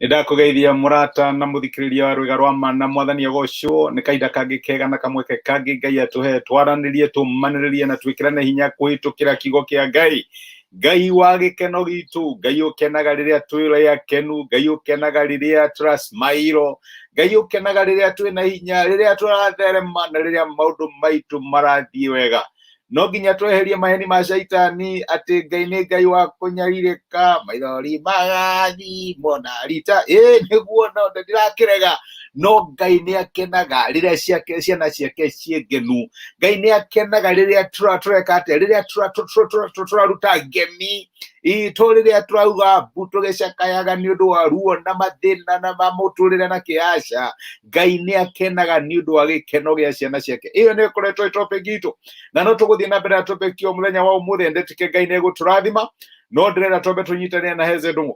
Nĩndakũgeithia mũrata na mũthikĩrĩria wa rwĩga rwa ma na mwathani agocwo nĩ kahinda kangĩ kega na kamweke kangĩ Ngai atũhe twaranĩrie tũmanĩrĩrie na twĩkĩrane hinya kũhĩtũkĩra kiugo kĩa Ngai. Ngai wa gĩkeno gitũ, Ngai ũkenaga rĩrĩa twĩ akenu, Ngai ũkenaga rĩrĩa tũrasmairo, Ngai ũkenaga rĩrĩa twĩna hinya, rĩrĩa tũratherema na rĩrĩa maũndũ maitũ marathiĩ wega. No nginya tweherie maheni ma caitani atĩ Ngai nĩ Ngai wa kũnyarirĩka, maithori magathimwo na rita. Ĩ nĩguo, no ndirakĩrega, no Ngai nĩ akenaga rĩrĩa ciake ciana ciake ciĩ ngenu. Ngai nĩ akenaga rĩrĩa tũreka atĩa, rĩrĩa tũraruta ngemi itũ, rĩrĩa tũrauga mbu tũgĩcakayaga nĩ ũndũ wa ruo na mathĩna na ma mũtũrĩre na kĩaca. Ngai nĩ akenaga nĩ ũndũ wa gĩkeno gĩa ciana ciake. Ĩyo nĩ ĩkoretwo ĩ topic itũ, na no tũgũthiĩ na mbere na topic yo mũthenya wa ũmũthĩ. Ndetĩke Ngai nĩ egũtũrathima, no ndĩrenda twambe tũnyitanĩre na Heze Ndũng'ũ.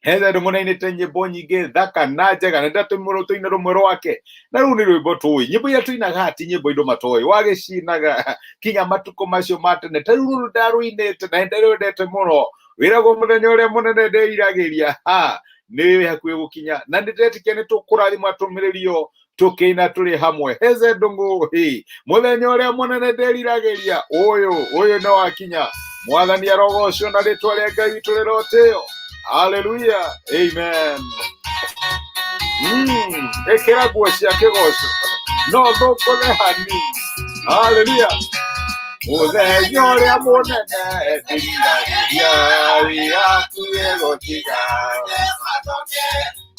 Heze Ndũng'ũ nĩainĩte nyĩmbo nyingĩ thaka na njega, na ndatũmũrwo tũine rũmwe rwake, na rũu nĩ rwĩmbo tũĩ. Nyĩmbo iria tũinaga ti nyĩmbo indũ matoĩ, wagĩcinaga kinya matukũ macio ma tene. Ta rĩu rũrũ ndarũinĩte na nĩndarwendete mũno, wĩragwo mũthenya ũrĩa mũnene ndĩriragĩria ha nĩ hakuhĩ gũkinya, na nĩndetĩkia nĩ tũkũrathimwo tũmĩrĩrio tũkĩina tũrĩ hamwe. Heze Ndũng'ũ, hĩ mũthenya ũrĩa mũnene ndĩriragĩria ũyũ ũyũ nĩ wakinya. Mwathani arogocwo na rĩtwa rĩa Ngai witũ rĩrotĩo. Haleluya, amen. Ĩkĩra nguo cia kĩgoco no thũkũre hanini. Haleluya. Mũthenya ũrĩa mũnene ndĩriragĩria wĩ hakuhĩ gũkinya,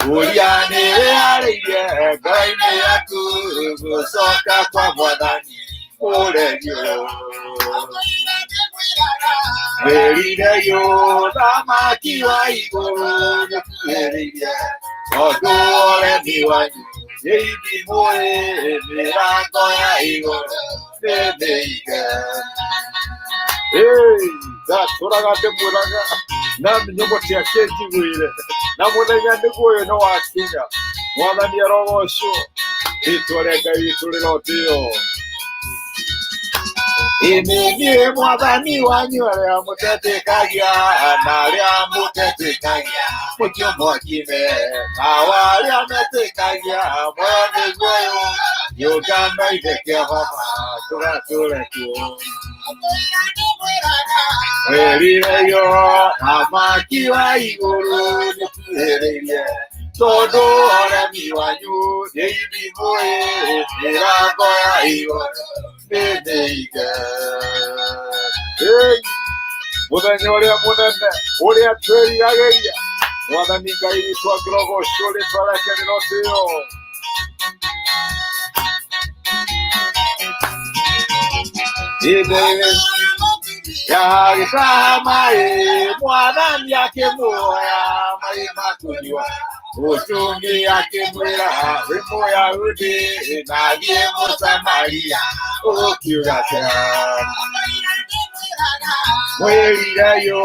ũrĩa nĩwĩharĩirie ngoro-inĩ yaku gũcoka kwa mwathani ũregio. Mwĩrire ũthamaki wa igũrũ nĩũkuhĩrĩirie, tondũ ũremi wanyu nĩ ithimũĩ mĩrango ya igũrũ nĩ mĩige. Ndatũraga ndĩmwĩraga na nyũmũti akĩnjiguire, na mũthenya nĩguo ũyũ nĩ wakinya. Mwathani arogocwo, rĩtwa rĩa Ngai witũ rĩrotĩo. Ĩni niĩ mwathani wanyu arĩa mũtetĩkagia, na arĩa mũtetĩkagia mũtio mwakime, na arĩa metĩkagia muoyo nĩguo ũyũ, nyũngano ithe kĩa baba tũgatũre kuo. Mwĩrire thamaki wa igũrũ nĩkuhĩrĩirie, tondũ ũremi wanyu nĩ ithimũĩ mĩrango ya igũrũ nĩ mĩige. Ĩĩ, mũthenya ũrĩa mũnene ũrĩa twĩriragĩria, mwathani Ngai witũ angĩrogocwo, rĩtwa rĩake rĩrotĩo. Yagĩtaha maĩ, mwathani akĩmuoya maĩ ma kũnyua. Mũtumia akĩmwĩra, wĩ Mũyahudi na niĩ Mũsamaria, ũgũkiuga atĩa? Mwĩrire yũ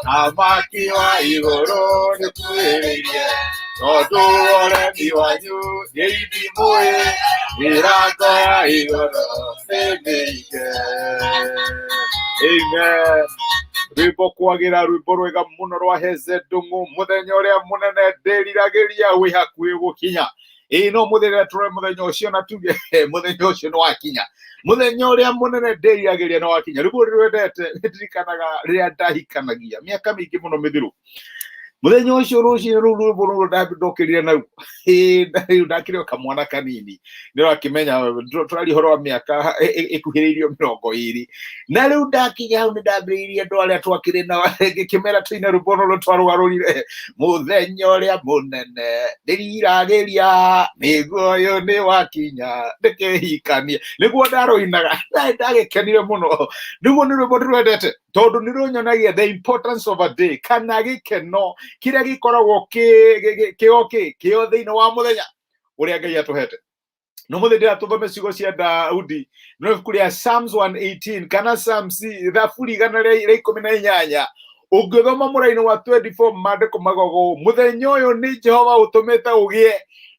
thamaki wa igũrũ nĩkuhĩrĩirie, tondũ ũremi wanyu nĩ ithimũĩ mĩrango ya igũrũ nĩ mĩige. Amen. Rwĩmbo kwagĩra, rwĩmbo rwega mũno rwa Heze Ndũng'ũ, mũthenya ũrĩa mũnene ndĩriragĩria wĩ hakuhĩ gũkinya. Ĩĩ no mũthenya tũrore mũthenya ũcio na tuge mũthenya ũcio nĩ wakinya, mũthenya ũrĩa mũnene ndĩriragĩria nĩ wakinya. Rĩu rwendete nĩndirikanaga rĩrĩa ndahikanagia mĩaka mĩingĩ mũno mĩthiru, mũthenya ũcio rũcinĩ rũu rwĩmbo rũrũ ndokĩrire naruo. Rĩu ndakĩrĩ o kamwana kanini, nĩ ũrakĩmenya tũraria ũhoro wa mĩaka ĩkuhĩrĩirio 20. Na rĩu ndakinya hau nĩ ndambĩrĩirie andũ arĩa twakĩrĩ nao ngĩkĩmera tũine rwĩmbo rũrũ twarũgarũrire, mũthenya ũrĩa mũnene ndĩriragĩria nĩguo ũyũ nĩ wakinya ndĩkĩhikanie. Nĩguo ndarũinaga na ndagĩkenire mũno. Nĩguo nĩ rwĩmbo ndĩrwendete tondũ nĩ rũnyonagia the importance of a day, kana gĩkeno kĩrĩa gĩkoragwo kĩo kĩo thĩinĩ wa mũthenya ũrĩa Ngai atũhete. No mũthĩ ndĩra tũthome ciugo cia Daudi no ibuku rĩa Psalms 118 kana Psalms thaburi 118. Ũngĩthoma mũraini wa 24, maandĩko magogo, mũthenya ũyũ nĩ Jehova ũtũmĩte ũgĩe,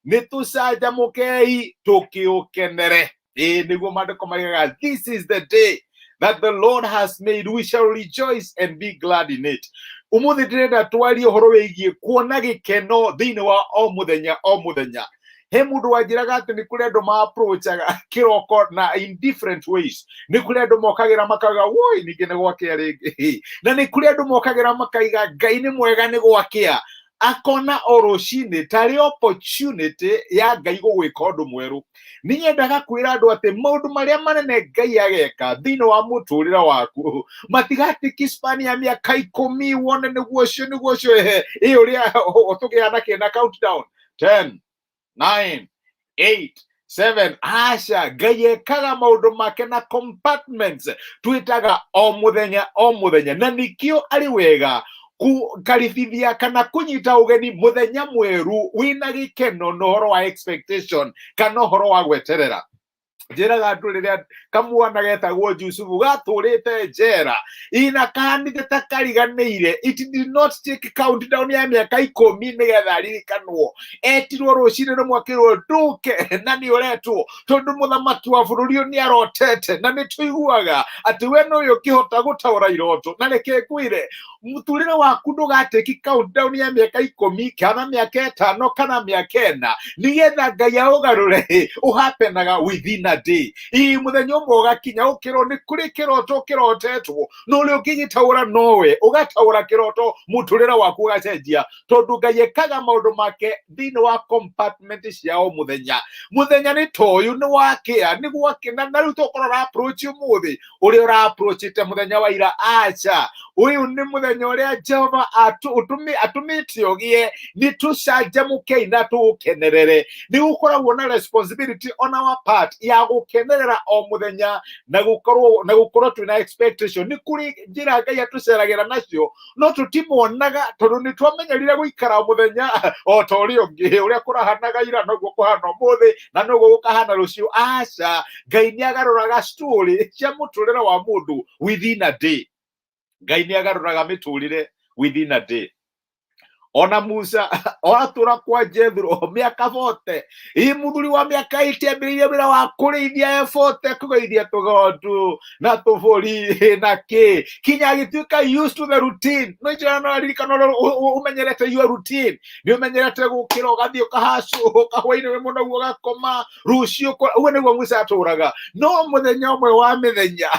nĩ tũcanjamũkei tũkĩũkenere. Ĩĩ nĩguo maandĩko maigaga, this is the day that the Lord has made, we shall rejoice and be glad in it. Umuthi ndĩrenda twarie ũhoro wĩgiĩ kuona gĩkeno thĩinĩ wa o mũthenya o mũthenya. He mũndũ wanjĩraga atĩ nĩ kũrĩ andũ ma-approachaga kĩroko na in different ways. Nĩ kũrĩ andũ mokagĩra makauga woi ningĩ nĩ gwakĩa rĩngĩ, na nĩ kũrĩ andũ mokagĩra makaiga Ngai nĩ mwega nĩ gwakĩa. Akona o rũcinĩ tarĩ opportunity ya Ngai gũgwĩka ũndũ mwerũ. Nĩ nyendaga kwĩra andũ atĩ maũndũ marĩa manene Ngai ageka thĩinĩ wa mũtũrĩre waku matigatĩki span ya mĩaka 10 wone nĩguo ũcio nĩguo ũcio ĩ ũrĩa tũgĩana kĩna countdown 10 9 8 7. Aca, Ngai ekaga maũndũ make na compartments twĩtaga o mũthenya o mũthenya, na nĩkĩo arĩ wega karibithia kana kũnyita ũgeni mũthenya mwerũ wĩna gĩkeno na ũhoro wa expectation kana ũhoro wa gweterera. Njĩraga andũ rĩrĩa kamwana getagwo Jusufu gatũrĩte njera ina kahanĩte ta kariganĩire, it did not take countdown ya mĩaka 10 nĩgetha aririkanwo. Etirwo rũcinĩ rũmwe akĩrwo ndũke na nĩ ũretwo tondũ mũthamaki wa bũrũri ũyũ nĩ arotete, na nĩ tũiguaga atĩ we nowe ũngĩhota gũtaũra iroto. Na reke ngwĩre, mũtũrĩre waku ndũgatĩki countdown ya mĩaka 10 kana mĩaka 5 kana mĩaka 4 nĩgetha Ngai aũgarũre. Ũhapenaga within a day. Ĩ mũthenya ũmwe ũgakinya ũkĩrwo nĩ kũrĩ kĩroto kĩrotetwo, na ũrĩa ũngĩgĩtaũra nowe ũgataũra kĩroto, mũtũrĩre waku ũgacenjia, tondũ Ngai ekaga maũndũ make thĩinĩ wa compartment cia o mũthenya. Mũthenya nĩ ta ũyũ nĩ wakĩa, nĩ gwakĩna, na rĩu tũkorwo ũra approach ũmũthĩ ũrĩa ũra approachĩte mũthenya wa ira. Aca, ũyũ nĩ mũthenya ũrĩa Jehova atũmĩte ũgĩe, nĩ tũcanjamũkei na tũũkenerere. Nĩ gũkoragwo na responsibility on our part ya gũkenerera o mũthenya na gũkorwo twĩna expectation. Nĩ kũrĩ njĩra Ngai atũceragĩra nacio, no tũtimuonaga tondũ nĩ twamenyerire gũikara mũthenya o ta ũrĩa ũngĩ, ũrĩa kũrahanaga ira noguo kũhana ũmũthĩ na noguo gũkahana rũciũ. Aca, Ngai nĩ agarũraga story cia mũtũrĩre wa mũndũ within a day. Ngai nĩ agarũraga mĩtũrĩre within a day. Ona Musa atũra kwa Jethro mĩaka 40, ĩ mũthuri wa mĩaka 80 ambĩrĩirie wĩra wa kũrĩithia e 40, kũgeithia tũgondu na tũbũri na kĩ, kinya agĩtuĩka used to the routine. No njĩra no aririkana ũrĩa ũmenyerete your routine, nĩ ũmenyerete gũkĩra ũgathiĩ ũkahacũ ũkahwainĩ wĩ mũnogu ũgakoma rũciũ, ũguo nĩguo Musa atũraga. No mũthenya ũmwe wa mĩthenya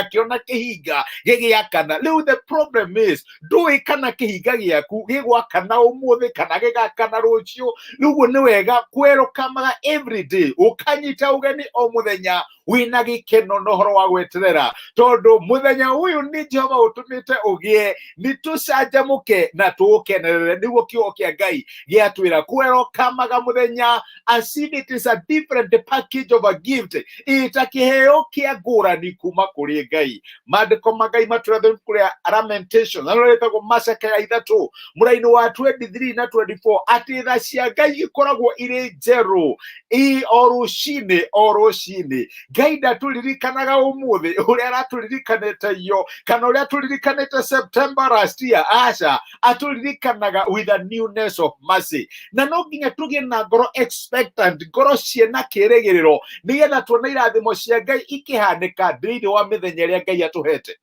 akĩona kĩhinga gĩgĩakana. Rĩu the problem is ndũĩ kana kĩhinga gĩaku gĩgwakana ũmũthĩ kana gĩgakana rũciũ. Rĩu ũguo nĩ wega kwerũkamaga every day, ũkanyita ũgeni o mũthenya wĩna gĩkeno na ũhoro wa gweterera, tondũ mũthenya ũyũ nĩ Jehova ũtũmĩte ũgĩe, nĩ tũcanjamũke na tũũkenerere. Nĩguo kiugo kĩa Ngai gĩatwĩra kwerũkamaga mũthenya as if it is a different package of a gift, ĩta kĩheo kĩa ngũrani kuma kũrĩ Ngai. Maandĩko ma Ngai matũratho ibuku rĩa Lamentation, na rĩtagwo Macakaya 3 mũraini wa 23 na 24, atĩ tha cia Ngai ikoragwo irĩ njerũ ĩ o rũcinĩ o rũcinĩ. Ngai ndatũririkanaga ũmũthĩ ũrĩa aratũririkanĩte iyo kana ũrĩa atũririkanĩte September last year. Aca, atũririkanaga with a newness of mercy. Na no nginya tũgĩe na ngoro expectant, ngoro ciĩna kĩĩrĩgĩrĩro, nĩgetha tuone irathimo cia Ngai ikĩhanĩka thĩinĩ wa mĩthenya ĩrĩa Ngai atũhete.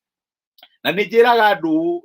Na nĩ njĩraga andũ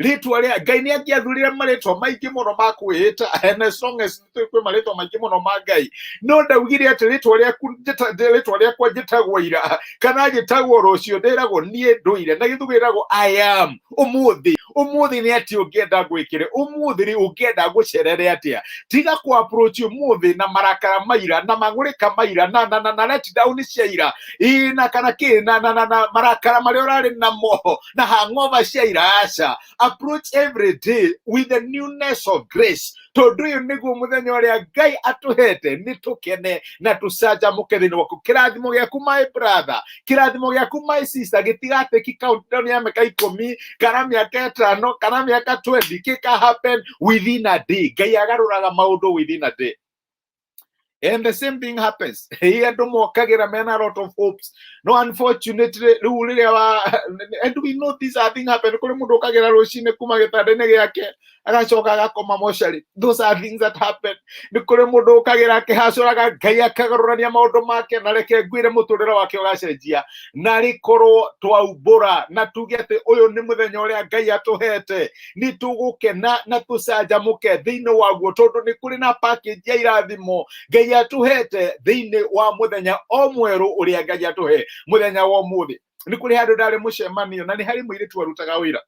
rĩtwa rĩa Ngai nĩ angĩathurire marĩtwa maingĩ mũno ma kwĩĩta, and as long as kwĩ marĩtwa maingĩ mũno ma Ngai, no ndaugire atĩ rĩtwa rĩaku rĩtwa rĩakwa njĩtagwo ira kana njĩtagwo rũciũ, ndĩragwo niĩ ndũire, na gĩthũngũ ĩragwo I am. Ũmũthĩ, ũmũthĩ nĩ atĩ ũngĩenda ngwĩkĩre, ũmũthĩ rĩ ũngĩenda ngũcerere atĩa? Tiga kũ approach ũmũthĩ na marakara maira na mang'ũrĩka maira na na na na let down cia ira ĩ na kana kĩ na na na na marakara marĩa ũrarĩ namo na hangover cia ira. Aca, approach every day with the newness of grace, tondũ ũyũ nĩguo mũthenya ũrĩa Ngai atũhete, nĩ tũkene na tũcanjamũke thĩinĩ waku. Kĩrathimo gĩaku my brother, kĩrathimo gĩaku my sister, gĩtigatĩki countdown ya mĩaka 10 kana mĩaka 5 kana mĩaka 20, kĩka happen within a day. Ngai agarũraga maũndũ within a day. And the same thing happens. Ĩ andũ mokagĩra mena a lot of hopes, no unfortunately rĩu rĩrĩa wa, and we know these are things happen. Kũrĩ mũndũ ũkagĩra rũcinĩ kuma gĩtanda-inĩ gĩake agacoka agakoma mocarĩ. Those are things that happen. Nĩ kũrĩ mũndũ ũkagĩra akĩhacũraga Ngai akagarũrania maũndũ make, na reke ngwĩre mũtũrĩre wake ũgacenjia. Na rĩkorwo twaumbũra na tuge atĩ ũyũ nĩ mũthenya ũrĩa Ngai atũhete, nĩ tũgũkena na tũcanjamũke thĩinĩ waguo, tondũ nĩ kũrĩ na package ya irathimo Ngai atũhete thĩinĩ wa mũthenya o mwerũ ũrĩa Ngai atũhe mũthenya wa ũmũthĩ. Nĩ kũrĩ handũ ndarĩ mũcemanio na nĩ harĩ mũirĩtu warutaga wĩra.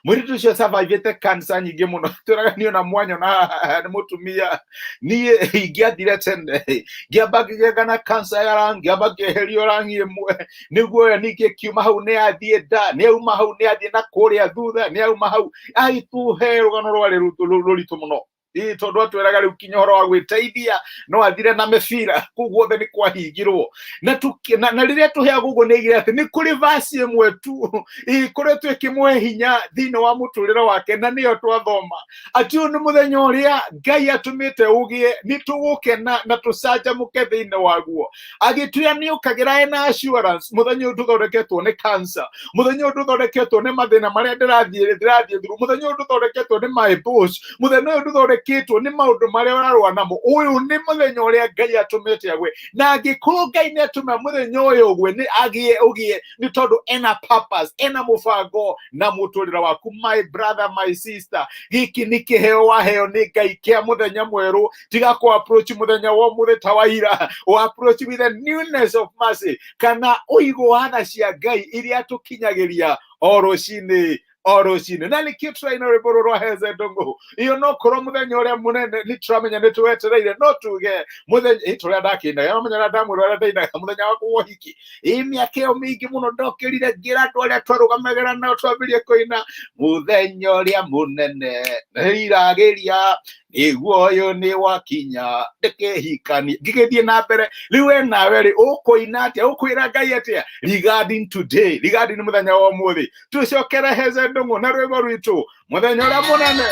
Mũirĩtu ũcio survivĩte cancer nyingĩ mũno, twĩraga niĩ ona mwanya na nĩ mũtumia niĩ ingĩathire tene, ngĩamba ngĩgĩa na cancer ya rangi, ngĩamba ngĩeherio rangi ĩmwe nĩguo ĩyo ningĩ ĩkiuma hau nĩ yathiĩ nda, nĩ yauma hau nĩ yathiĩ na kũrĩa thutha, nĩ yauma hau agĩtũhe rũgano rwarĩ rũritũ mũno. Ĩĩ, tondũ atwĩraga rĩu kinya ũhoro wa gwĩteithia no athire na mĩbira kũu guothe nĩ kwahingirwo. Na rĩrĩa tũheagwo ũguo nĩ aigire atĩ nĩ kũrĩ vasi ĩmwe tu ĩkoretwo ĩkĩmũhe hinya thĩinĩ wa mũtũrĩre wake, na nĩyo twathoma atĩ ũyũ nĩ mũthenya ũrĩa Ngai atũmĩte ũgĩe, nĩ tũgũkena na tũcanjamũke thĩinĩ waguo. Agĩtwĩra nĩ ũkagĩra ena assurance mũthenya ũyũ ndũthondeketwo nĩ cancer, mũthenya ũyũ ndũthondeketwo nĩ mathĩna marĩa ndĩrathiĩ through, mũthenya ũyũ ndũthondeketwo nĩ my boss, mũthenya ũyũ ndũthondeketwo nĩ maũndũ marĩa ũrarũa namo. Ũyũ nĩ mũthenya ũrĩa Ngai atũmĩte agwe, na angĩkorwo Ngai nĩ atũma mũthenya ũyũ ũgwe nĩ agĩe ũgĩe, nĩ tondũ ena purpose, ena mũbango na mũtũrĩre waku. My brother, my sister, gĩkĩ nĩ kĩheo waheo nĩ Ngai kĩa mũthenya mwerũ. Tiga kũ approach mũthenya wa ũmũthĩ ta wa ira, ũ approach with the newness of mercy kana ũigũ wa tha cia Ngai iria tũkinyagĩria o rũcinĩ o rũcinĩ. Na nĩkĩo tũraina rwĩmbo rũrũ rwa Heze Ndũng'ũ. Iyo no korwo mũthenya ũrĩa mũnene nĩ tũramenya nĩ tũwetereire, no tuge mũthenya ĩ tũrĩa ndakĩinaga, mũthenya ũrĩa ndamwĩra ũrĩa ndainaga mũthenya wakwa wa ũhiki, ĩ mĩaka ĩyo mĩingĩ mũno ndokĩrire ngĩra andũ arĩa twarũgamagĩra nao twambĩrie kũina mũthenya ũrĩa mũnene nĩiragĩria nĩguo ũyũ nĩ wakinya ndĩkĩhikanie ngĩgĩthiĩ na mbere. Rĩu we nawe rĩ, ũkũina atĩa? Ũkwĩra Ngai atĩa regarding today, regarding mũthenya wa ũmũthĩ? Tũcokere Heze Ndũng'ũ na rwĩmbo rwitũ mũthenya ũrĩa mũnene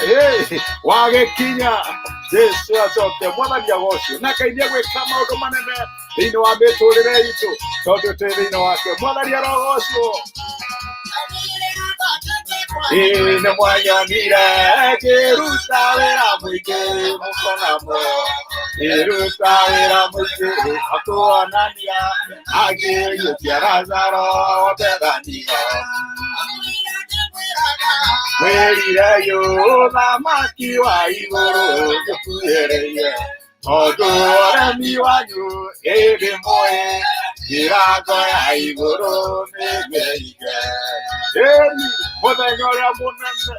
wagĩkinya Jesu acoke. Mwathani agocwo na Ngai nĩegwĩka maũndũ manene thĩinĩ wa mĩtũrĩre itũ tondũ twĩ thĩinĩ wake. Mwathani arogocwo. Ĩĩ nĩ mwanyonire ngĩruta wĩra mũingĩ mũkona muoyo, ngĩruta wĩra mũingĩ akuonania agĩriũkia Lazaro wa Bethania. Mwĩrire ũthamaki wa igũrũ nĩũkuhĩrĩirie, tondũ ũremi wanyu ĩndĩ mũĩ mĩrango ya igũrũ nĩ mĩhinge. Ĩni mũthenya ũrĩa mũnene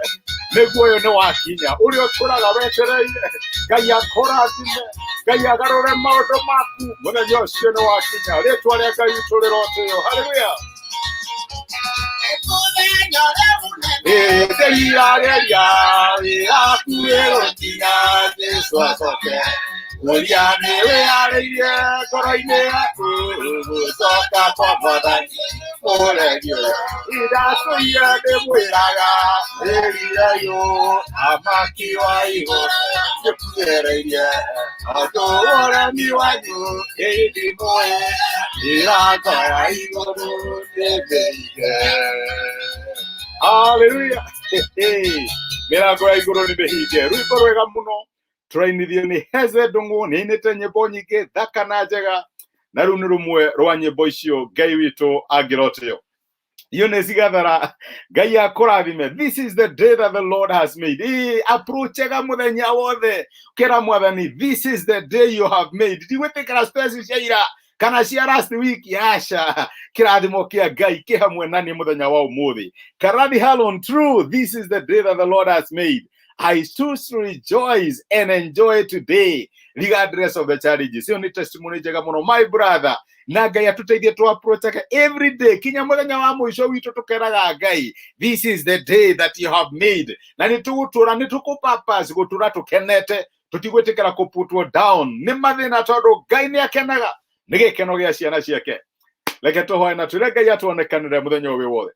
nĩguo ũyũ nĩ wakinya, ũrĩa ũtũraga wetereire Ngai akũrathime, Ngai agarũre maũndũ maku, mũthenya ũcio nĩ wakinya. Rĩtwa rĩa Ngai witũ rĩrotĩo. Haleluya. Ndĩriragĩria wĩraku wĩrũkinya Jesu acoke, ũria nĩ wĩharĩirie ngoro-inĩ yaku gũcoka kwa Mwathani mũregi ũyũ. Ndatũire ndĩmwĩraga wĩrire yũ amaki wa igũrũ nĩkuhĩrĩirie, tondũ ũremi wanyu ĩndĩ mũĩ mĩrango ya igũrũ nĩ mĩhinge. Haleluya. Mĩrango ya igũrũ nĩ mĩhinge. Rwĩmbo rwega mũno tũrainithio nĩ Heze Ndũng'ũ. Nĩ ainĩte nyĩmbo nyingĩ thaka na njega, na rĩu nĩ rũmwe rwa nyĩmbo icio Ngai witũ angĩroteo. Iyo nĩ cigathara. Ngai akũrathime. This is the day that the Lord has made. Ĩ approachaga mũthenya wothe kĩra Mwathani, this is the day you have made. Ndigwĩtĩkĩra stress cia ira kana cia last week, aca. Kĩrathimo kĩa Ngai kĩ hamwe na niĩ mũthenya wa ũmũthĩ. Karadi Halon, true, this is the day that the Lord has made. I choose to rejoice and enjoy today regardless of the challenges. Iyo nĩ testimony njega mũno, my brother, na Ngai atũteithie tũ approach every day kinya mũthenya wa mũico witũ tũkeraga Ngai, this is the day that you have made. Na nĩ tũgũtũra, nĩ tũkũ-purpose gũtũra tũkenete, tũtigwĩtĩkĩra kũputwo down nĩ mathĩna, tondũ Ngai nĩ akenaga nĩ gĩkeno gĩa ciana ciake. Reke tũhoe na twĩre Ngai atuonekanĩre mũthenya ũyũ wothe.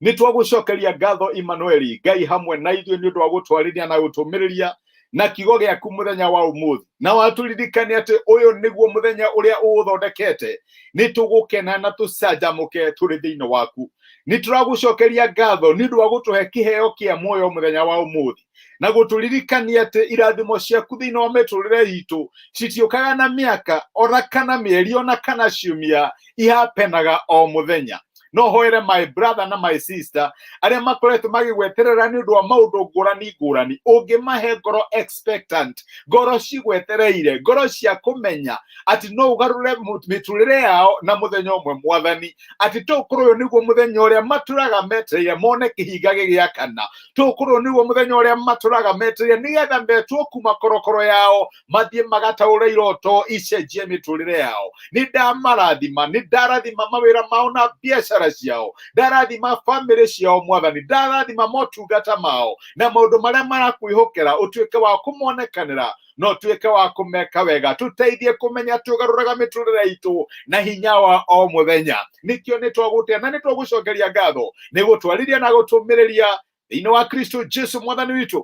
Nĩ twagũcokeria ngatho, Emmanueli, Ngai hamwe na ithuĩ, nĩ ũndũ wa gũtwarithia na gũtũmĩrĩria. Na kiugo gĩaku mũthenya wa ũmũthĩ, na watũririkania atĩ ũyũ nĩguo mũthenya ũrĩa ũũthondekete, nĩ tũgũkena na tũcanjamũke tũrĩ thĩinĩ waku. Nĩ tũragũcokeria ngatho nĩ ũndũ wa gũtũhe kĩheo kĩa muoyo mũthenya wa ũmũthĩ na gũtũririkania atĩ irathimo ciaku thĩinĩ wa mĩtũrĩre itũ citiũkaga na mĩaka ona kana mĩeri ona kana ciumia, ihapenaga o mũthenya. No hoere my brother na my sister arĩa makoretwo magĩgweterera nĩ ũndũ wa maũndũ ngũrani ngũrani, ũngĩmahe ngoro expectant, ngoro cigwetereire, ngoro cia kũmenya atĩ no ũgarũre mĩtũrĩre yao na mũthenya ũmwe, Mwathani, atĩ tũkorwo ũyũ nĩguo mũthenya ũrĩa matũraga metereire mone kĩhinga gĩgĩakana, tũkorwo nĩguo mũthenya ũrĩa matũraga metereire nĩgetha metwo kuma korokoro yao mathiĩ magataũra iroto icenjie mĩtũrĩre yao. Nĩ ndamarathima, nĩ ndarathima mawĩra mao na biacara ciao, ndarathima bamĩrĩ ciao, Mwathani, ndarathima motungata mao na maũndũ marĩa marakwĩhokera, ũtuĩke wa kũmonekanĩra no tuĩke wa kũmeka wega. Tũteithie kũmenya tũgarũraga mĩtũrĩre itũ na hinya wa o mũthenya. Nĩkĩo nĩ twagũtĩa na nĩ twagũcokeria ngatho nĩ gũtwarithia na gũtũmĩrĩria thĩinĩ wa Kristo Jesu Mwathani witũ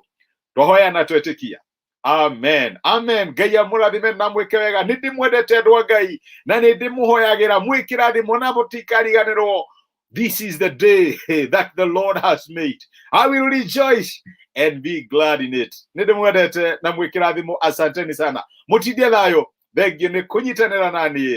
twahoya na twetĩkia. Amen, amen. Ngai amũrathime na mwĩke wega. Nĩ ndĩmwendete, andũ a Ngai, na nĩ ndĩmũhoyagĩra mwĩkĩrathimo na mũtikariganĩrwo. This is the day that the Lord has made. I will rejoice and be glad in it. Nĩ ndĩmwendete na mwĩkĩrathimo. Asanteni sana, mũtindie thayũ. Thengio nĩ kũnyitanĩra na niĩ.